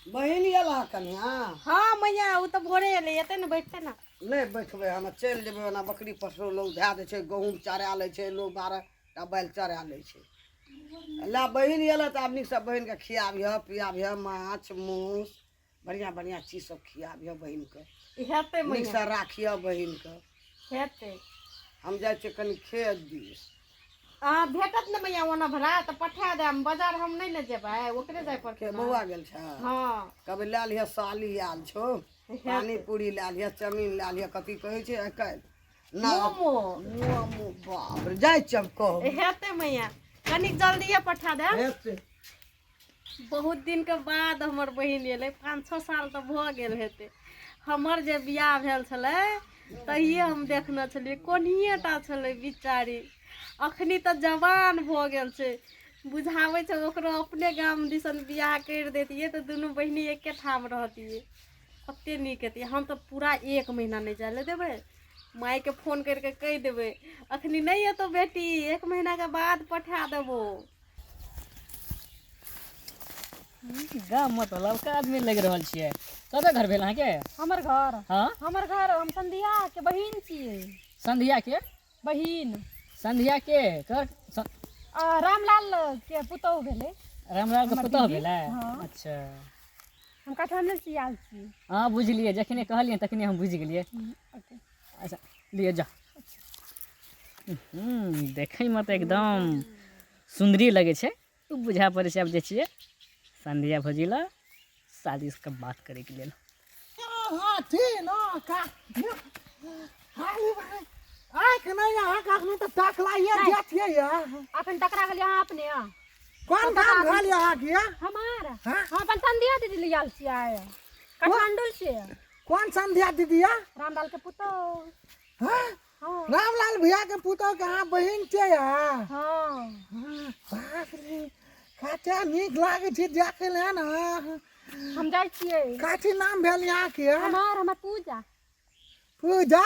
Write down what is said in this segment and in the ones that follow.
बहिन आयल अहाँ कनिया? हाँ मैया, ओ तऽ भोरे एलै। एतै ने, बैठतै ने। नहि बैठबै, हम चलि जेबै। ओना बकरी पशु लोक धए दै छै, गहूँम चरा लै छै लोक, 12 टा बैल चरा लै छै। ला बहिन आयल तऽ आब नीकसँ बहिनके खियाबिह पियाबिह, माछ माँस बढ़िआँ बढ़िआँ चीज सब खियाबिह बहिनके। हेतै मैया। नीकसँ राखिह बहिनके। हेतै। हम जाइ छियै कनि खेत दिस। अहाँ भेटत ने मैया ओना भला तऽ पठा देब। बाजार हम नहि ने जेबै, ओकरे जाय पड़तै के ने। बौआ गेल छै? हाँ। कभी लए लिहऽ, साली आयल छौ, पानी पूरी लए लिहऽ, चाउमीन लए लिहऽ, कथी कहै छै आइ काल्हि ना? मोमो। मोमो। बाप रे, जाइ छियै हम कहब। हेतै मैया, कनिक जल्दिए पठा देब। हेतै। बहुत दिनके बाद हमर बहिन एलै। 5-6 साल तऽ भऽ गेल हेतै। हमर जे बियाह भेल छलै तहिए हम देखने छलियै, कोनिए टा छलै बिचारी। अखनी तऽ जवान भऽ गेल छै। बुझाबै छै ओकरो अपने गाम दिसन बियाह करि दैतियै तऽ दुनू बहिनी एके ठाम रहतियै, कते नीक हेतियै। हम तऽ पूरा एक महीना नहि जाय लए देबै। मायके फोन करि कऽ कहि देबै, अखनी नहि एतौ बेटी, एक महीनाके बाद पठा देबो। गाममे तऽ ललका आदमी लागि रहल छियै। कतऽ घर भेल अहाँके? हमर घर? हँ। हमर घर, हम संध्या के बहिन छियै। संध्या के बहिन? संध्या के कर रामलाल के पुतोहु भेलै। रामलाल के हमर पुतोहु दीदी, भेलै? हँ। अच्छा। हम काठमांडू से आयल छी। हँ, बुझलियै। जखने कहलियै तखने हम बुझि गेलियै। ओके। अच्छा, लिअ जा। देखैमे तऽ एकदम सुन्दरी लगै छै। ओ बुझा पड़ै छै। आब जे छियै संध्या भौजी लए शादी के बात करैके लेल। अथी न का आँखि नहि, अहाँके अखन तऽ टकलाइए जातियै ये। अखन टकरा गेलियै अहाँ अपने। कोन गाम भेल ये अहाँके? हमार? हाँ? हम अपन संध्या दीदी ले आयल छियै काठमांडू से। कोन संध्या दीदी ये? रामलाल के पुतोहु। हाँ? हाँ। रामलाल भैया के पुतोह के अहाँ बहिन छियै ये? हाँ। हाँ, बाप रे, कते नीक लागै छै देखै लए ने। हम जाइ छियै। कथी नाम भेल अहाँके? हमार पूजा। पूजा,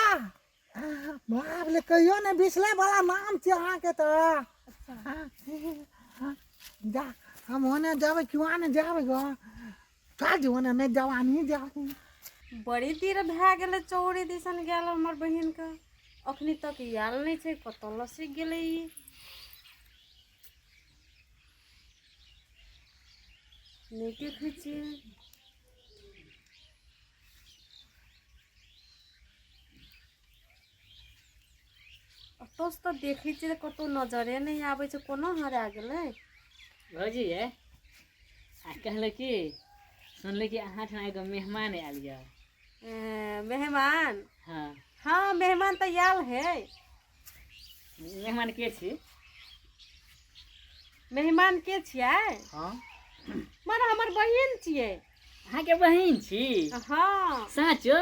बाप रे, कहियो ने बिसरै वाला नाम छै अहाँके तऽ। जा, हम ओने जेबै, क्यों ने जेबै गो? चल जो ओने, नहि जवानी जाबी। बड़ी देर भए गेलै चौरी दिसन गेल हमर बहिनके, अखनी तक आयल नहि छै। कतऽ लसकि गेलै ई? नहि देखै छियै। ओतऽसँ तऽ देखै छियै तऽ कतहु नजरे नहि आबै छै। कोना हरा गेलै? भौजी ये, आ कहलहुँ कि सुनली कि अहाँ ठाम एगो मेहमान आयल यऽ। मेहमान? हाँ। हाँ, मेहमान तऽ आयल है। मेहमान के छी? मेहमान के छियै? हाँ। माने हमर बहिन छियै। अहाँके बहिन छी? हाँ। साँचो?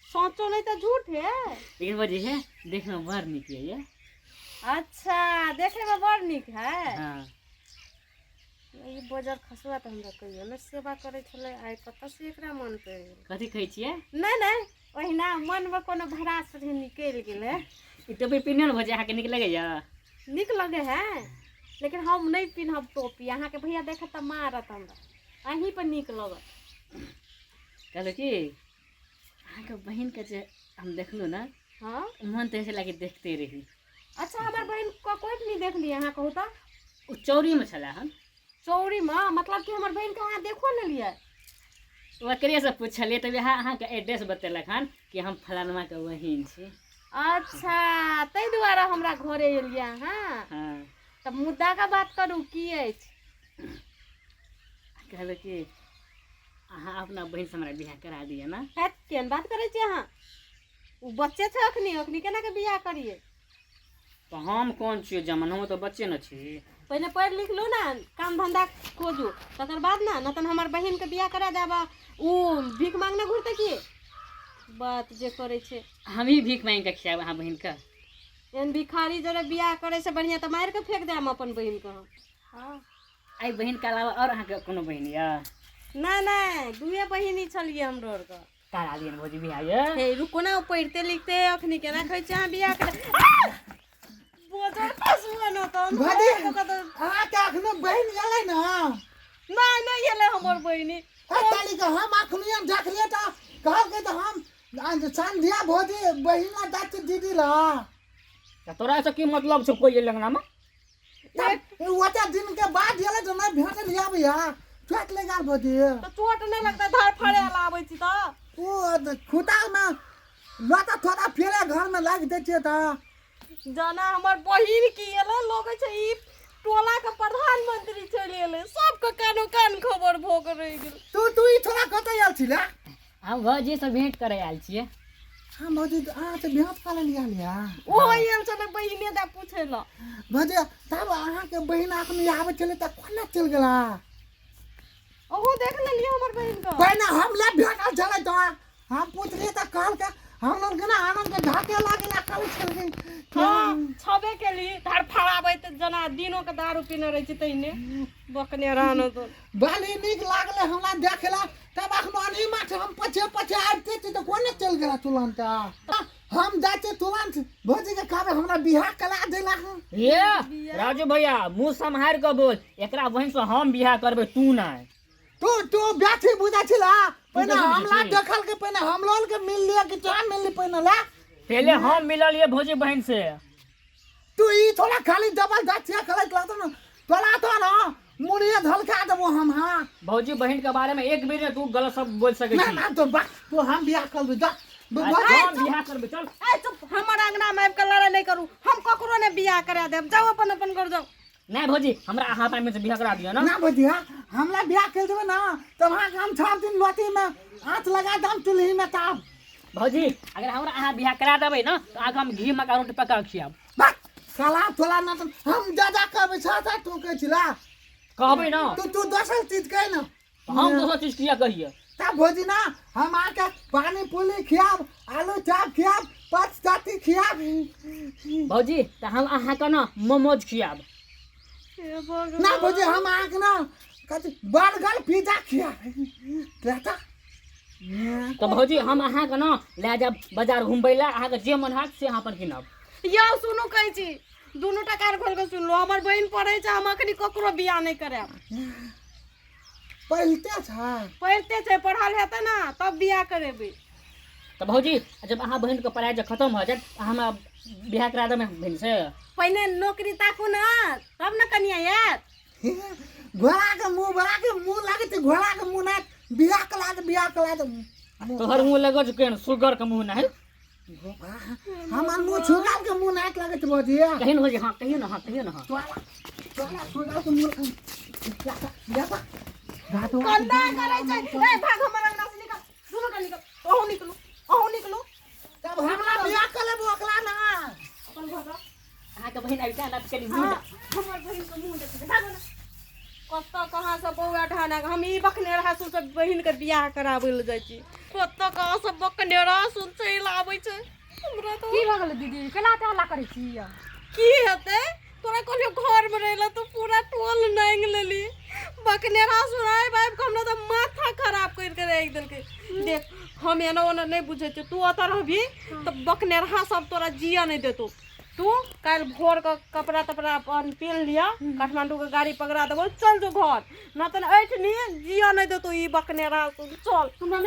साँचो नहि तऽ झूठ है? लेकिन भौजी हे, देखमे बड़ नीक यऽ ये। अच्छा, देखैमे बड़ नीक है। हाँ। ई बजर खसुआ तऽ हमरा कहियो नहि सेवा करै छलै, आइ कतऽसँ एकरा मन पड़ि गेलै? कथी कहै छियै? नहि नहि, ओहिना मनमे कोनो भड़ास रहै, निकलि गेलै। ई टोपी पिन्हल भौजी अहाँके नीक लगैया? नीक लगे है, लेकिन हम नहि पिन्हब टोपी। अहाँके भैया देखत तऽ मारत हमरा। अहीं पर नीक लगत। कहलहुँ कि अहाँके बहिनके जे हम देखलहुँ ने, हाँ, मन तऽ छलै कि देखते रही। अच्छा, हमर बहिन को कोइ नहि देखलियै अहाँ? कहू तऽ। ओ चौरीमे छलै हन। चौरीमे? मतलब कि हमर बहिनके अहाँ देखो लेलियै? ओकरेसँ पुछलियै तऽ वएह अहाँके एड्रेस बतेलक हन कि हम फलानमाके बहिन छी। अच्छा, ताहि दुआरे हमरा घरे एलियै अहाँ? हाँ। तऽ मुद्दाके बात करू, की अछि? कहलहुँ कि अहाँ अपना बहिनसँ हमरा बियाह करा दिअ ने। हैत, केहन बात करै छी अहाँ? ओ बच्चे छै अखनी, अखनी केना के बियाह करियै? तऽ हम कोन छियै जमन? हम तऽ बच्चे ने छी। पहिने पढ़ि लिख लू ने, काम धंधा खोजू, तकर बाद ने। नहि तऽ हमर बहिनके बियाह करा देब, ओ भीख मांगने घुरतै की? बात जे करै छै। हमही भीख मांगि कऽ खियाएब अहाँ बहिनके। एहन भिखारी जरे बियाह करै से बढ़िआँ तऽ मारि कऽ फेंक देब अपन बहिनके हम। हँ, एहि बहिनके अलावा आओर अहाँके कोनो बहिन यऽ? नहि नहि, दुए बहिनी छलियै हमरो आरके। करा दियनि भौजी बियाह यऽ। हे रुको ने, पढ़िते लिखते अखनी केना कहै छै अहाँ बियाह कर बोजर खसुआ न तऽ। भौजी, अहाँके अखनो बहिन एलै ने? नहि, नहि एलै हमर बहिनी। ताली के हम अखनिए देखलिए तऽ कहलकै तऽ हम संध्या भौजी बहिना दादी दीदी ला। तऽ तोरा से की मतलब छौ कोई एलै अंगना में? ओते दिन के बाद एलै तऽ नहि भेटल भैया, चोट लागि गेल भौजी। तऽ चोट नहि लगतै, धर फड़े लए आबै छी तऽ ओ खुटा में लोटा थोड़ा फेरे घर में लागि दै छियै तऽ जाना हमर बहिन की एलै, लगै छै ई टोला के प्रधानमंत्री चलि एलै, सबके कानो कान खबर भऽ के रहि गेल। तू तू ई छोड़ा कतऽ आयल छिला? हम भौजी से भेंट करे आयल छियै। हम भौजी अहाँ से भेंट करे लए आयल या? ओहो आयल छलै बहिने दए पूछै लए। भौजी तब अहाँके बहिन अखन आबै छलै तऽ कोना चलि गेला? ओहो देख लेलियै हमर बहिन के। पहिने हम ले भेटल छलै तऽ हम पुछलियै तऽ कहलकै हम लोग के ना आनंद के ढाके लागल कहै छलखिन। हाँ छबे केली धर फड़ाबैत जना दिनो के दारू पीने रहै छी तहिने बकने रहनो तो बड़ी नीक लागलै हमरा देखला। तब अखनो अनही माछ हम पछे पछे आबिते छी तऽ कोने चलि गेला तुरंत? हम जाइ छियै तुरंत भौजी के कहबै हमरा बियाह करा देला। ये राजू भैया मुँह सम्हारि कऽ बोल, एकरा बहिन से हम बियाह करबै तू नहि। तू तू बेटी बुझै छिला पहिने बुझै हमरा छी। देखल के पहिने हम लोग के मिल लिया कि तोरा मिलली पहिने ला? पहले हम मिललिए भौजी बहिन से। तू ई थोड़ा खाली जबरदस्ती करैत रहत न तोरा तो ना मुड़िए धलका देबो हम। हाँ भौजी बहिन के बारे में एक बेर तू गलत शब्द बोल सकै ना छी। ना तो बा तू हम बियाह करबै जा। हम बियाह करबै चल। ए चुप, हमर अंगना में आबि के लड़ाई नहीं करू, हम ककरो ने बियाह करा देब, जाओ अपन अपन घर जाओ। नहीं भौजी हमरा अहाँ अपना में से बियाह करा दियौ ना। ना भौजी हाँ हमरा बियाह कर देबै ना तब अहाँके हम 6 दिन लोटी में आँच लगा दम चूल्ही में तब। भौजी अगर हमरा अहाँ बियाह करा देबै ना तो अहाँके हम घी मका रोटी पका के खियाब। बस साला तोला ना तो हम ज्यादा कहबै सादा तू कहै छिला। कहबै ना तू तू दोसर चीज कह ना। हम दोसर चीज किया कहिए? तब भौजी ना हम आके पानी पूरी खियाब, आलू चाप खियाब, पच चाटी खियाब। भौजी तो हम अहाँ के ना मोमोज खियाब। ना भौजी हम अहाँ के ना कथी बर्गर पिज्जा खियाब। तो भौजी हम अहाँ के ना ले जाब बाजार घुमबै ला, अहाँ के जे मन हैत से अहाँ अपन किनब। यौ सुनू कहै छी दुनू टा कान खोल के सुनलो, हमर बहिन पढ़ै छै, हम अखनी ककरो बियाह नहि करायब। पढ़िते छै? पढ़िते छै, पढ़ल हेतै ना तब बियाह करेबै। तऽ भौजी जब अहाँ बहिन के पढ़ाइ जे खतम भऽ जायत अहाँ हमरा बियाह करा देबै बहिन से? पहिने नौकरी ताकू ना तब ने कनिया आयत। घोड़ा के मुँह बड़ा के मुँह लागै छै, घोड़ा के मुँह नहि बियाह करा दे, बियाह करा दे। तोहर मुँह लगै छौ केहन सुगर के मुँह नहि? हमर मुँह सुगर के मुँह नहि लगै छै भौजी। कहियो ने भौजी, हाँ कहियो ने, हाँ कहियो ने, हाँ तोरा सुगर के मुँह कन्ना करै छै। ए भाग हमर अंगना से निकल, दुनू के निकल, अहूँ निकलू अहूँ निकलू। तब हमरा बियाह कर लेबो ओकरा ना। अपन घर जाओ। अहाँके बहिन आबि कऽ कनि मुँह हमर बहिन के मुँह देखै भागो ना। कतऽ कहाँ से बौआ ढाना हम ई बकने रहा सुन सब बहिन के बियाह कराबै लए जाइ छी, कतऽ कहाँ से बकने रहा सुन चलि आबै छै हमरा तो। की भऽ गेलै दीदी, केना एते हल्ला करै छी? की हेतै, तोरा कहलियौ घर में रहै लए तू पूरा टोल नांगि लेली। बकने रहा सुन आबि आबि कऽ हमरा तऽ माथा खराब करि के राखि देलकै। देख हम एना ओना नहि बुझै छियै, तू ओतऽ रहबी तऽ बकने रहा सब तोरा जिया नहि देतौ। तू काल्हि भोर के कपड़ा तपड़ा अपन पेन लिअ, काठमांडू के गाड़ी पकड़ा देबो, चल जो घर, न तऽ एठनी जिया नहि देतौ ई बकने रहा सुन। चल हमरा नहि